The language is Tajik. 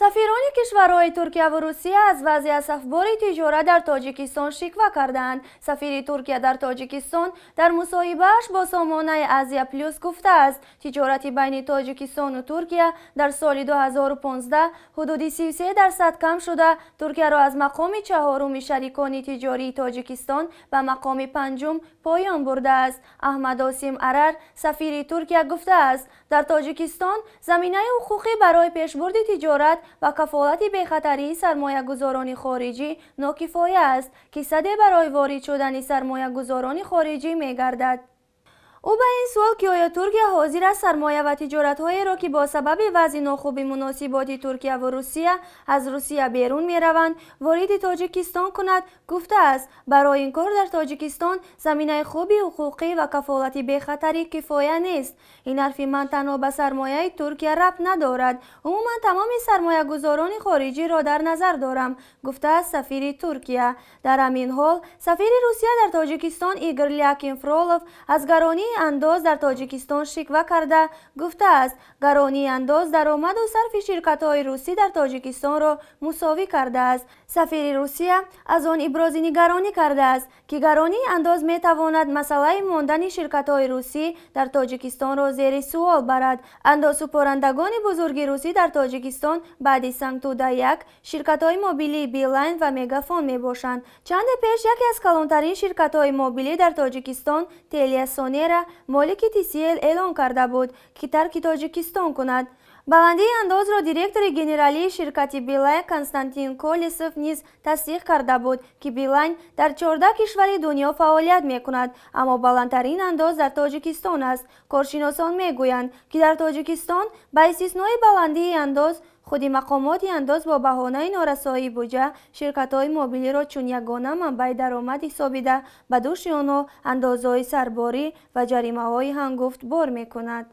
Сафирони кишварҳои Туркия ва Русия аз вазъи асафбори тиҷорат дар Тоҷикистон шиква кардаанд. Сафири Туркия дар Тоҷикистон дар мусоҳибааш бо сомонаи Азия Плюс гуфтааст, тиҷорати байни Тоҷикистону Туркия дар соли 2015 ҳудуди 33% кам шуда, Туркияро аз мақоми чаҳоруми шарикони тиҷории Тоҷикистон ба мақоми панҷум поён бурдааст. Аҳмад Осим Арар, сафири Туркия, гуфтааст, дар Тоҷикистон заминаи ҳуқуқӣ барои пешбурди тиҷорат ва кафолати бехатарии сармоягузорони хориҷӣ нокифоя аст, ки садде барои ворид шудани сармоягузорони хориҷӣ мегардад. Ӯ ба ин суол, ки оё Туркия ҳозир аст сармоя ва тиҷоратҳоеро, ки бо сабаби вазъи нохуби муносиботи Туркия ва Русия аз Русия берун мераванд, вориди Тоҷикистон кунад, гуфтааст, барои ин кор дар Тоҷикистон заминаи хуби ҳуқуқӣ ва кафолати бехатарӣ кифоя нест. Ин ҳарфи ман танҳо ба сармояи Туркия рабт надорад, умуман тамоми сармоягузорони хориҷиро дар назар дорам, гуфтааст сафири Туркия. Дар ҳамин ҳол сафири Русия дар Тоҷикистон Игор Лякин Фролов аз гаронии андоз дар Тоҷикистон шиква карда, гуфтааст, гаронии андоз даромаду сарфи ширкатҳои русӣ дар Тоҷикистонро мусовӣ кардааст. Сафири Русия аз он ибрози нигаронӣ кардааст, ки гаронии андоз метавонад масъалаи мондани ширкатҳои русӣ дар Тоҷикистонро зери суол барад. Андозсупорандагони бузурги русӣ дар Тоҷикистон баъди Сангтуда 1 ширкатҳои мобилии Билайн ва Мегафон мебошанд. Чанде пеш яке аз калонтарин ширкатҳои мобилӣ дар Тоҷикистон, Телия Сонера, молики ТСЛ, эълон карда буд, ки тарки Тоҷикистон кунад. Баландии андозро директори генералии ширкати Билайн Константин Колесов низ тасдиқ карда буд, ки Билайн дар 14 кишвари дунё фаъолият мекунад, аммо баландтарин андоз дар Тоҷикистон аст. Коршиносон мегӯянд, ки дар Тоҷикистон ба истиснои баландии андоз, худи мақомоти андоз бо баҳонаи норасоии буҷа ширкатҳои мобилиро чун ягона манбаи даромад ҳисобида, ба дӯши онҳо андозҳои сарборӣ ва ҷаримаҳои ҳангуфт бор мекунад.